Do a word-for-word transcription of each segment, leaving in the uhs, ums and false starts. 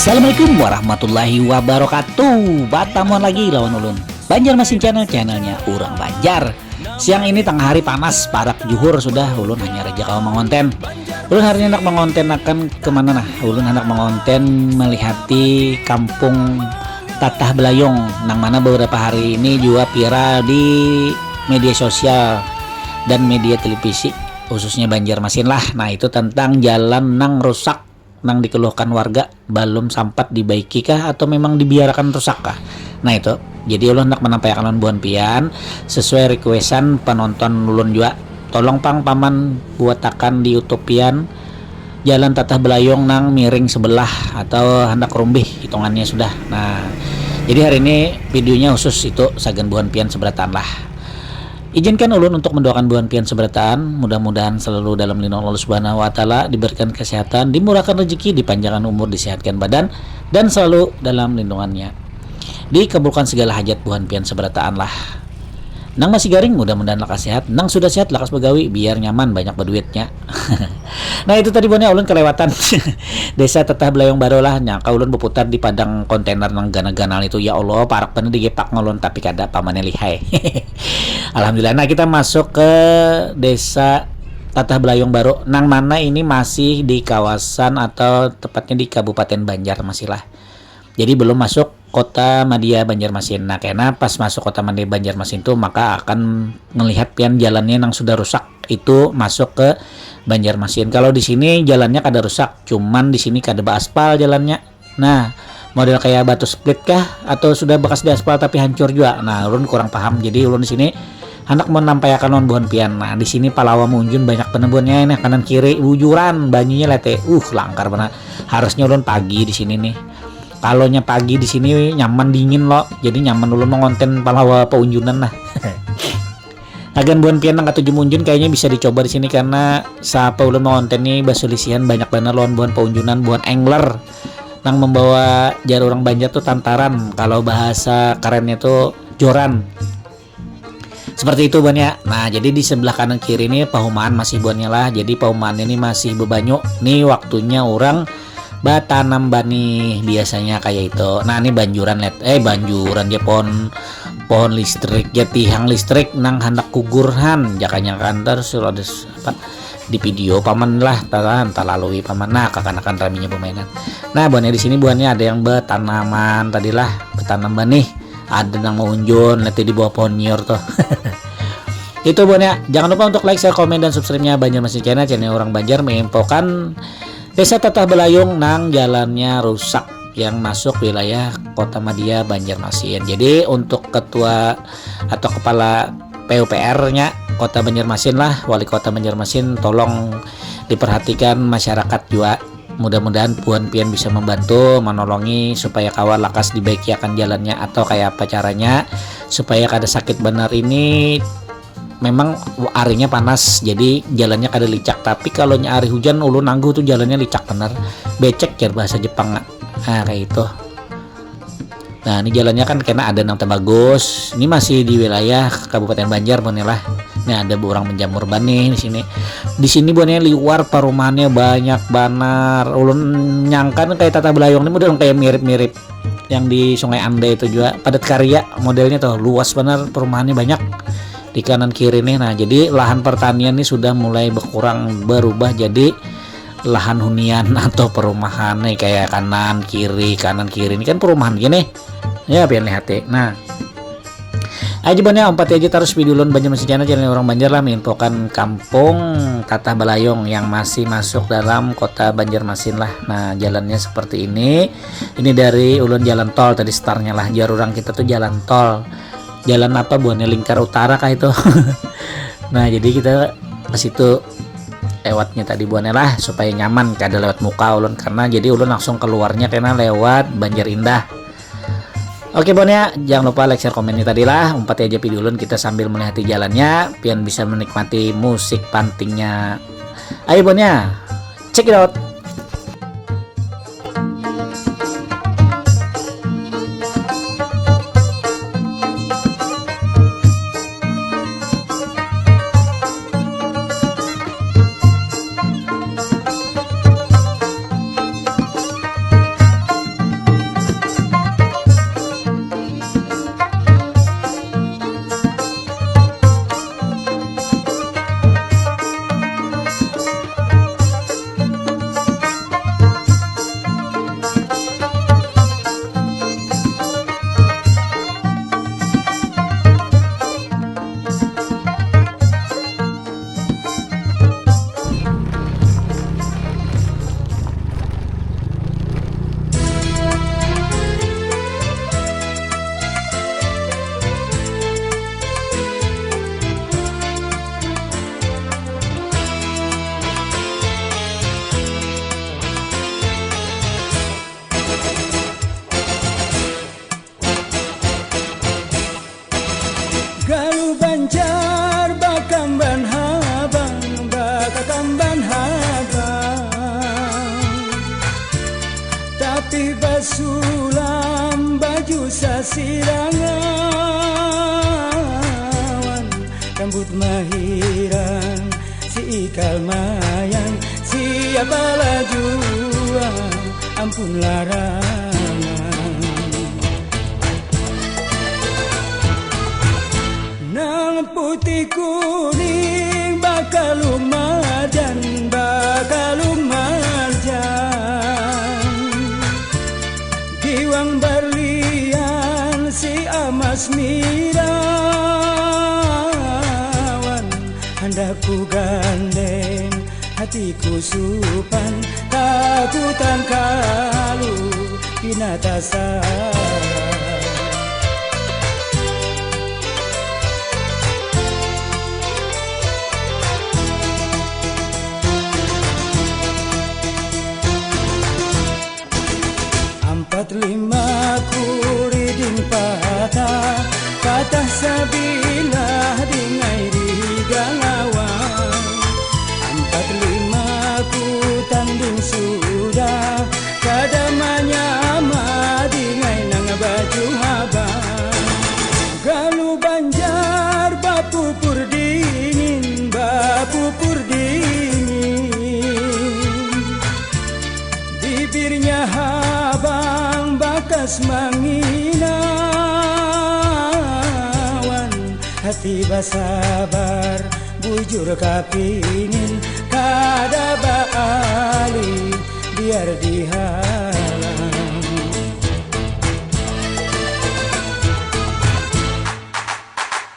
Assalamualaikum warahmatullahi wabarakatuh. Batamuan lagi lawan ulun, Banjarmasin Channel, channelnya urang Banjar. Siang ini tangah hari panas, parak juhur sudah, ulun hanya raja kawa mangonten. Ulun hari ini handak mangontenakan kemana nah? Ulun handak mangonten melihati kampung Tatah Belayong, nang mana beberapa hari ini jua viral di media sosial dan media televisi, khususnya Banjarmasin lah. Nah, itu tentang jalan nang rusak, nang dikeluhkan warga balum sampat dibaiki kah atau memang dibiarakan rusak kah. Nah, itu. Jadi ulun handak manampaiakan lawan buhan pian sesuai requestan penonton ulun jua. Tolong pang paman buatakan di YouTube pian jalan Tatah Belayong nang miring sebelah atau handak rumbih hitungannya sudah. Nah, jadi hari ini videonya khusus itu sagan buhan pian seberataan lah. Izinkan ulun untuk mendoakan buhan pian seberataan, mudah-mudahan selalu dalam lindungan Allah Subhanahu wa Ta'ala, diberikan kesehatan, dimurahkan rezeki, dipanjangkan umur, disehatkan badan, dan selalu dalam lindungannya. Dikabulkan segala hajat buhan pian seberataan lah. Nang masih garing, mudah-mudahan lakas sehat. Nang sudah sehat, lakas begawi, biar nyaman, banyak beduitnya. Nah, itu tadi buhannya ulun kelewatan. Desa Tatah Belayong Baru lah. Nyangka ulun berputar di padang kontainer nang ganal-ganal itu. Ya Allah, parak bener digepak ulun, tapi kada, pamannya lihai. Alhamdulillah. Nah, kita masuk ke desa Tatah Belayong Baru, nang mana ini masih di kawasan atau tepatnya di Kabupaten Banjar masih lah. Jadi belum masuk kota madya Banjarmasin. Nah, kena pas masuk kota madya Banjarmasin tu, maka akan melihat pian jalannya nang sudah rusak itu masuk ke Banjarmasin. Kalau di sini jalannya kada rusak, cuman di sini kada baaspal jalannya. Nah, model kayak batu split kah atau sudah bekas diaspal tapi hancur juga. Nah, ulun kurang paham. Jadi ulun di sini handak menampaiakan lawan buhan pian. Nah, di sini palawa meunjun banyak bener buhannya, ini kanan kiri bujuran banyunya lete. Uh, langkar bener. Harusnya ulun pagi di sini nih. Kalau nya pagi di sini nyaman dingin lo. Jadi nyaman ulun mengonten palawa peunjunan lah. Agan buhan pian nang katuju munjun kayaknya bisa dicoba di sini karena siapa ulun mengonten nih basulisihan banyak bener lawan buhan peunjunan, buhan angler nang membawa jar orang Banjar tuh tantaran, kalau bahasa kerennya tuh joran. Seperti itu buhannya. Nah, jadi di sebelah kanan kiri ini pahumaan masih buhannya lah. Jadi pahumaan ini masih bebanyu. Nih waktunya orang batanam banih biasanya kayak itu. Nah, ini banjuran lihat. Eh, banjuran ya pohon pohon listrik ya, tihang listrik nang handak kugurhan jakanya kantor sudah apa di video paman lah tahan talalui paman. Nah, kakanakan raminya permainan. Nah, buahnya di sini buahnya ada yang bertanaman tadilah, bertanam banih, ada nang maunjun nanti di bawah pohon nyiur tuh. Itu buahnya. Jangan lupa untuk like, share, komen, dan subscribe-nya Banjarmasin Channel, channel orang Banjar menginfokan Desa Tatah Belayung nang jalannya rusak yang masuk wilayah Kota Madya Banjarmasin. Jadi untuk ketua atau kepala P U P R-nya Kota Banjarmasin lah, wali kota Banjarmasin, tolong diperhatikan masyarakat juga. Mudah-mudahan puan pian bisa membantu menolongi supaya kawa lakas dibaikiakan jalannya atau kayak apa caranya supaya kada sakit benar ini. Memang arinya panas jadi jalannya kada licak, tapi kalau nya ari hujan ulun nangguh tuh jalannya licak benar, becek jar bahasa Jepang. Nah, kayak itu. Nah, ini jalannya kan kena ada nang terbagus. Ini masih di wilayah Kabupaten Banjar pun lah. Ini ada orang menjamur banih di sini. Di sini buahnya liwar perumahannya banyak banar. Ulun nyangkan kayak Tata Belayong ini model kayak mirip-mirip yang di Sungai Ande itu juga, Padat Karya modelnya tuh, luas benar, perumahannya banyak di kanan kiri nih. Nah, jadi lahan pertanian nih sudah mulai berkurang, berubah jadi lahan hunian atau perumahan nih, kayak kanan kiri kanan kiri ini kan perumahan gini ya, pian lihat. Nah, aja banyak empat aja terus video lon Banjar masih channel channel orang Banjar lah menginfokan kampung Tatah Balayong yang masih masuk dalam kota Banjarmasin lah. Nah, jalannya seperti ini. Ini dari ulun jalan tol tadi startnya lah, jar orang kita tuh jalan tol. Jalan apa buahnya, Lingkar Utara kah itu? Nah, jadi kita ke situ lewatnya tadi buahnya lah supaya nyaman, kada lewat muka ulun karena jadi ulun langsung keluarnya kena lewat Banjar Indah. Oke buahnya, jangan lupa like, share, komennya tadi lah. Umpat aja video ulun kita sambil melihat jalannya, pian bisa menikmati musik pantingnya. Ayo buahnya, check it out. Banjar bakamban habang, bakakamban habang, tapi basulam baju sasirangan, rambut mahirang, si ikal mayang, siapa lah jua ampun larangan. Nang putih kuning bakalung marjan, bakalung marjan, giwang barlian si amas mirawan, handak ku gandeng hatiku supan, takutan kalu pina tasarang. Ampat lima kuridin patah, patah sabilah dingai di galawang. Ampat lima ku tanding sudah, kada manyama dingai nang baju habang. Galuh Banjar bapupur dingin, bapupur dingin. Bibirnya habang bakas manginawan, hati basabar bujur kapingin, kada baalih biar dihalang.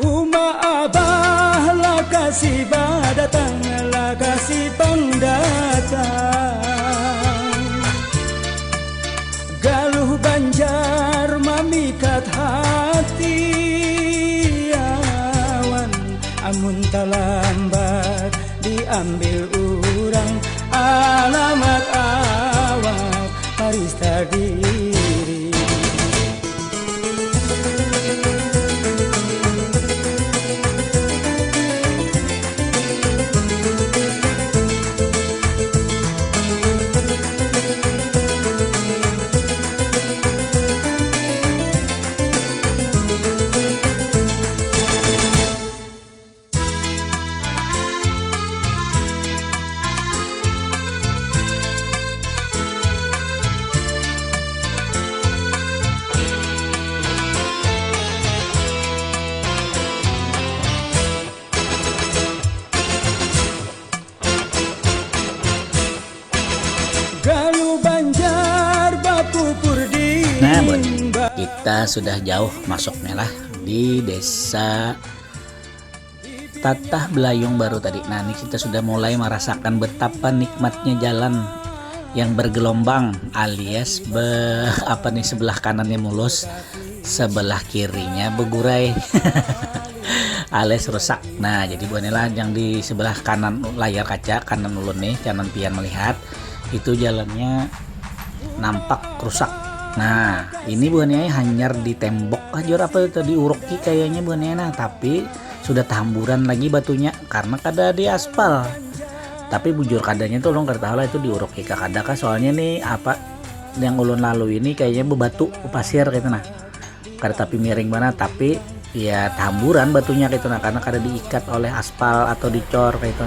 Uma abah lakasi badatang, lakasi pang datang. Galuh Banjar mamikat hati awan, amun talambat diambil urang, alamat awak parista diri. Galuh Banjar bapupur di. Nah, Bun, kita sudah jauh masuknya lah di desa Tatah Belayung baru tadi. Nah, ini kita sudah mulai merasakan betapa nikmatnya jalan yang bergelombang alias be, apa nih, sebelah kanannya mulus, sebelah kirinya begurai alias rusak. Nah, jadi buhannya lah yang di sebelah kanan layar kaca, kanan ulun nih, kanan pian melihat, itu jalannya nampak rusak. Nah, ini buhannya hanyar di tembok aja apa itu diuruki kayaknya buhannya. Nah, tapi sudah tahamburan lagi batunya karena kada di aspal. Tapi bujur kadanya tuh ulun kada tahu lah itu diuruki kah kada kah, soalnya nih apa yang ulun lalui ini kayaknya bebatu, bepasir gitu nah. Kada tapi miring mana, tapi ya tahamburan batunya gitu nah, karena kada diikat oleh aspal atau dicor kayak itu.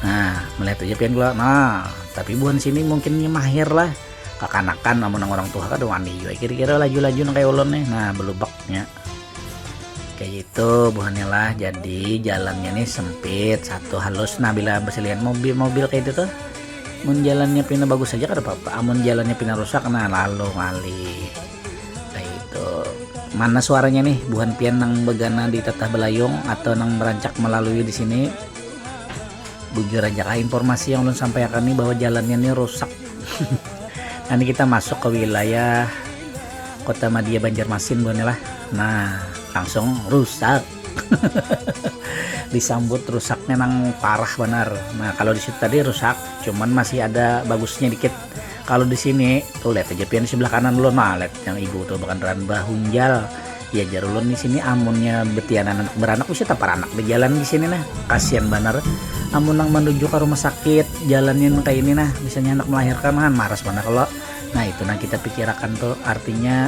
Nah, melihat aja pian gula. Nah, tapi buhan sini mungkin mahir lah. Kakanakan, amun nang orang tua kada wani jua kira-kira laju-laju nang kayak ulun nih. Nah, belubaknya. Kayak itu buhannya lah. Jadi jalannya nih sempit, satu halus. Nah, bila basilihan mobil-mobil kayak itu tuh, mun jalannya pina bagus saja kada apa-apa. Amun jalannya pina rusak, nah lalu ngalih. Kayak itu. Mana suaranya nih, buhan pian nang begana di Tatah Belayung atau nang merancak melalui di sini? Bujur aja kah informasi yang ulun sampaikan nih bahwa jalannya nih rusak. Nah, ini kita masuk ke wilayah Kota Madya Banjarmasin buhannya lah. Nah, langsung rusak. Disambut rusaknya nang parah banar. Nah, kalau di situ tadi rusak, cuman masih ada bagusnya dikit. Kalau di sini, tuh lihat aja pian di sebelah kanan lo, nah lihat yang ibu tuh bekendaraan bahunjal. Ya, jar ulun di sini, amunnya betianan anak beranak bisa taparanak di jalan di sini nah. Kasihan banar. Amun nang menuju ke rumah sakit, jalannya nang kayak ini nah, misalnya anak melahirkan kan maras mana kalau. Nah, itu nah kita pikirakan tuh, artinya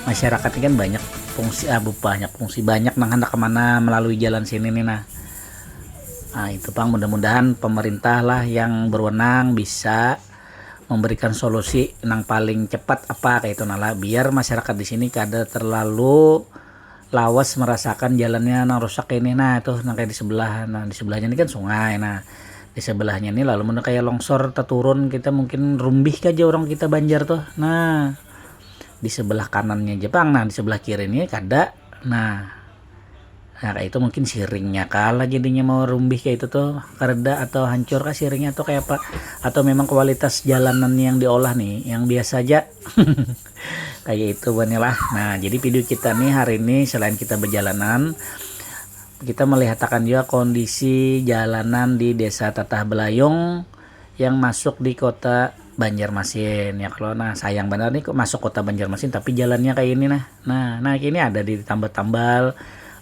masyarakat ini kan banyak fungsi, ah, banyak fungsi, banyak nang hendak kemana melalui jalan sini nih nah. Nah, itu pang, mudah-mudahan pemerintah lah yang berwenang bisa memberikan solusi nang paling cepat apa kayak itu nah lah, biar masyarakat di sini kada terlalu lawas merasakan jalannya nang rusak ini nah, tuh nang kayak di sebelah, nah di sebelahnya ini kan sungai nah, di sebelahnya ini lalu mana kayak longsor terturun kita mungkin rumbih aja orang kita Banjar tuh nah, di sebelah kanannya Jepang nah, di sebelah kiri ini kada nah. Nah, kayak itu mungkin siringnya kalah jadinya mau rumbih kayak itu tuh, kereda atau hancur kah siringnya atau kayak apa, atau memang kualitas jalanan yang diolah nih yang biasa aja. Kayak itu banyalah. Nah, jadi video kita nih hari ini selain kita berjalanan, kita melihat akan juga kondisi jalanan di Desa Tatah Belayung yang masuk di kota Banjarmasin ya kalau. Nah, sayang benar nih kok masuk kota Banjarmasin tapi jalannya kayak ini nah. Nah, nah ini ada di tambal-tambal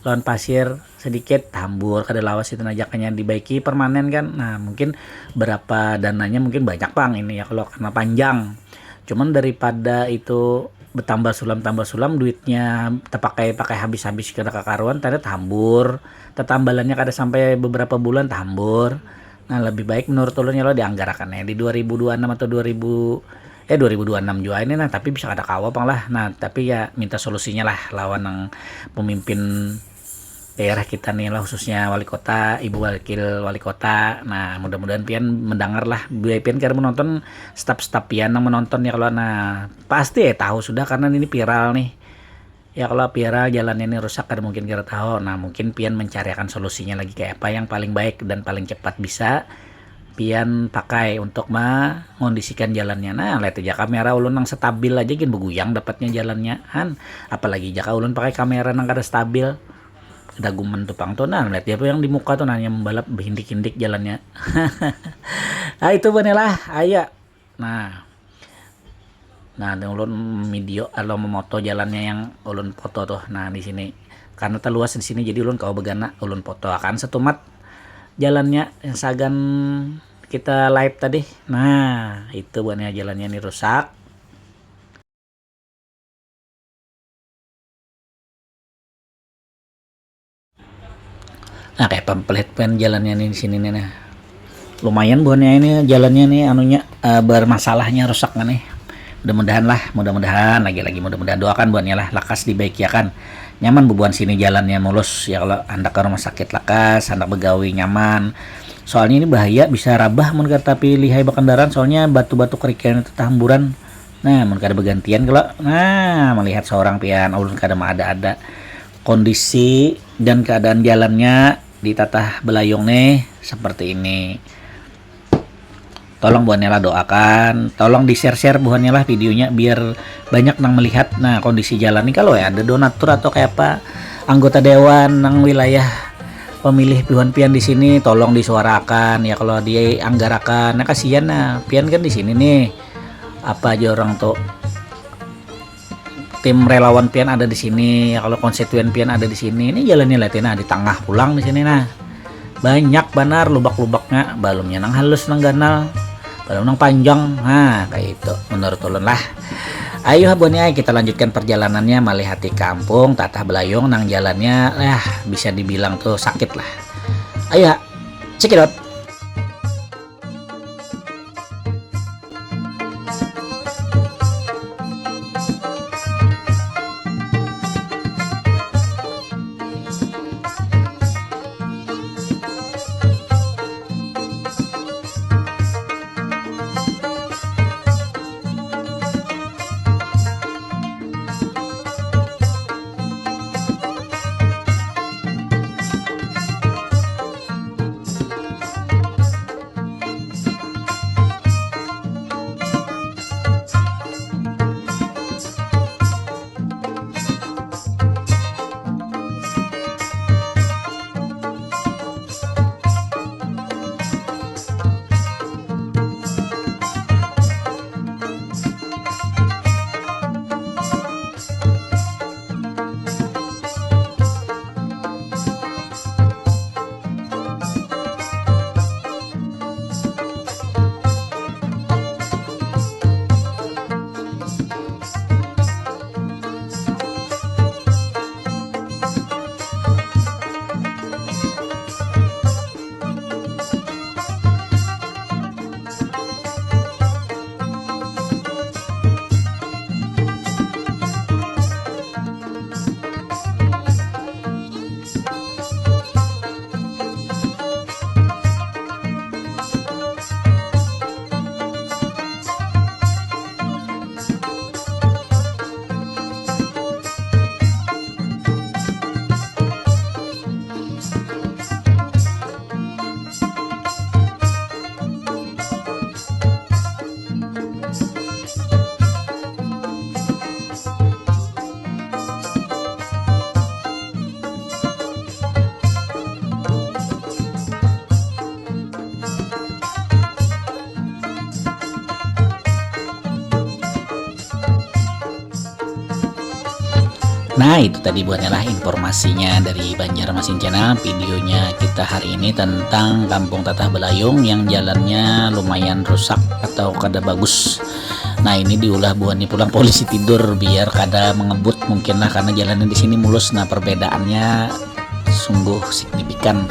lawan pasir sedikit tambur kada lawas itu nah, jakanya dibaiki permanen kan. Nah, mungkin berapa dananya mungkin banyak pang ini ya kalau karena panjang. Cuman daripada itu bertambah sulam tambah sulam duitnya terpakai pakai habis-habis kada kakaruan tanda tambur, tetambalannya kada sampai beberapa bulan tambur. Nah, lebih baik menurut ulun ya lo dianggarakan ya di dua ribu dua puluh enam atau dua ribu eh dua ribu dua puluh enam juga ini nah, tapi bisa kada kawa pang lah. Nah, tapi ya minta solusinya lah lawan yang pemimpin daerah kita nih lah, khususnya wali kota, ibu wakil wali kota. Nah, mudah-mudahan pian mendengar lah, biar pian kira menonton, staf-staf pian yang menonton ya kalau nah pasti ya tahu sudah karena ini viral nih. Ya kalau viral jalannya ini rusak kada mungkin kira tahu. Nah, mungkin pian mencariakan solusinya lagi kayak apa yang paling baik dan paling cepat bisa pian pakai untuk mengondisikan jalannya. Nah, lihat aja kamera ulun yang stabil aja gin beguyang dapatnya jalannya. Han, apalagi jaka ulun pakai kamera nang kada stabil. Daguman tu pang tu nah, lihat dia yang di muka tu nah yang membalap behindik-hindik jalannya. Ah, itu benelah, ayo. Nah, nah, ulun video atau memoto jalannya yang ulun foto tuh. Nah, di sini karena terluas di sini jadi ulun kau begana ulun foto akan setumat jalannya yang sagan kita live tadi. Nah, itu buatnya jalannya ini rusak. Nah, kayak pampelit pen jalannya nih di sini nih nah. Lumayan buahnya ini jalannya nih anunya, eh, bermasalahnya rusak nih. Mudah-mudahan lah, mudah-mudahan lagi-lagi mudah-mudahan doakan buahnya lah lakas dibaikiakan. Nyaman bubuhan sini jalannya mulus ya kalau hendak ke rumah sakit lakas, hendak begawi nyaman. Soalnya ini bahaya bisa rabah mun kada tapi lihai bakendaraan soalnya batu-batu kerikil itu tahamburan. Nah, mun kada bagantian kalo, nah malihat saurang pian ulun kada maada-ada kondisi dan keadaan jalannya di Tatah Belayung nih seperti ini. Tolong buhannya lah doakan, tolong di share-share buhannya lah videonya biar banyak nang melihat. Nah, kondisi jalan nih kalau ya ada donatur atau kayak apa anggota dewan nang wilayah pemilih buhan pian di sini tolong disuarakan ya kalau dianggarakan. Nah, kasihan nah pian kan di sini nih apa aja orang tuh tim relawan pian ada di sini ya kalau konstituen pian ada di sini ini jalannya lihat nah di tengah pulang di sini nah banyak banar lubak-lubaknya balumnya nang halus nang ganal balum nang panjang nah kayak itu menurut ulun lah. Ayo buhannya kita lanjutkan perjalanannya melihati kampung Tatah Belayung nang jalannya lah bisa dibilang tuh sakit lah. Ayo, check it out. Nah, itu tadi buhannya lah informasinya dari Banjarmasin Channel. Videonya kita hari ini tentang Kampung Tatah Belayung yang jalannya lumayan rusak atau kada bagus. Nah, ini diulah buhannya pulang polisi tidur biar kada mengebut mungkin lah, karena jalannya di sini mulus. Nah, perbedaannya sungguh signifikan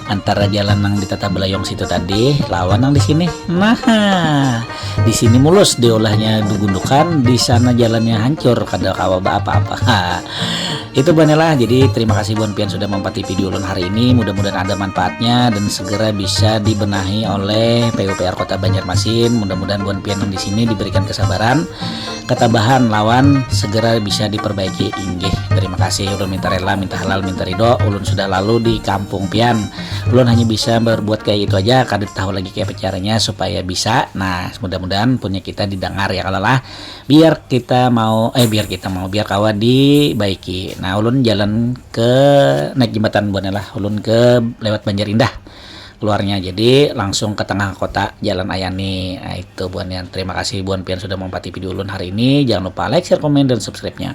antara jalan nang di Tatah Belayung situ tadi lawan nang di sini. Nah, di sini mulus diulahnya, dugundukan, di sana jalannya hancur, kada kawa apa-apa. Itu buhannya lah. Jadi terima kasih buhan pian sudah mampati video ulun hari ini. Mudah-mudahan ada manfaatnya dan segera bisa dibenahi oleh PUPR Kota Banjarmasin. Mudah-mudahan buhan pian yang di sini diberikan kesabaran, ketabahan, lawan segera bisa diperbaiki. Inggih, terima kasih. Ulun minta rela, minta halal, minta ridho. Ulun sudah lalu di kampung pian. Ulun hanya bisa berbuat kayak itu aja, kada tahu lagi kayak apa caranya supaya bisa. Nah, mudah-mudahan punya kita didengar ya kalau lah. Biar kita mau, eh biar kita mau, biar kawa dibaiki. Nah, ulun jalan ke naik jembatan buhannya lah. Ulun ke lewat Banjar Indah keluarnya, jadi langsung ke tengah kota, Jalan Ayani. Nah, itu buhannya. Terima kasih buhan pian sudah mampati video ulun hari ini. Jangan lupa like, share, komen, dan subscribe-nya.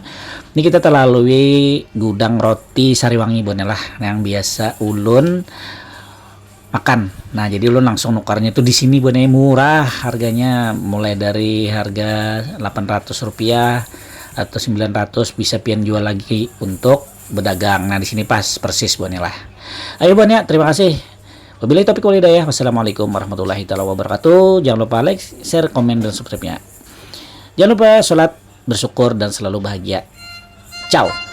Ini kita terlalui gudang roti Sariwangi buhannya lah, yang biasa ulun makan. Nah, jadi ulun langsung nukarnya tuh di sini buhannya, murah harganya, mulai dari harga delapan ratus rupiah atau sembilan ratus, bisa pian jual lagi untuk berdagang. Nah, di sini pas persis buhannya lah. Ayo buhannya, terima kasih. Wabillahi taufiq wal hidayah. Wassalamualaikum warahmatullahi taala wabarakatuh. Jangan lupa like, share, komen, dan subscribe-nya. Jangan lupa sholat, bersyukur, dan selalu bahagia. Ciao.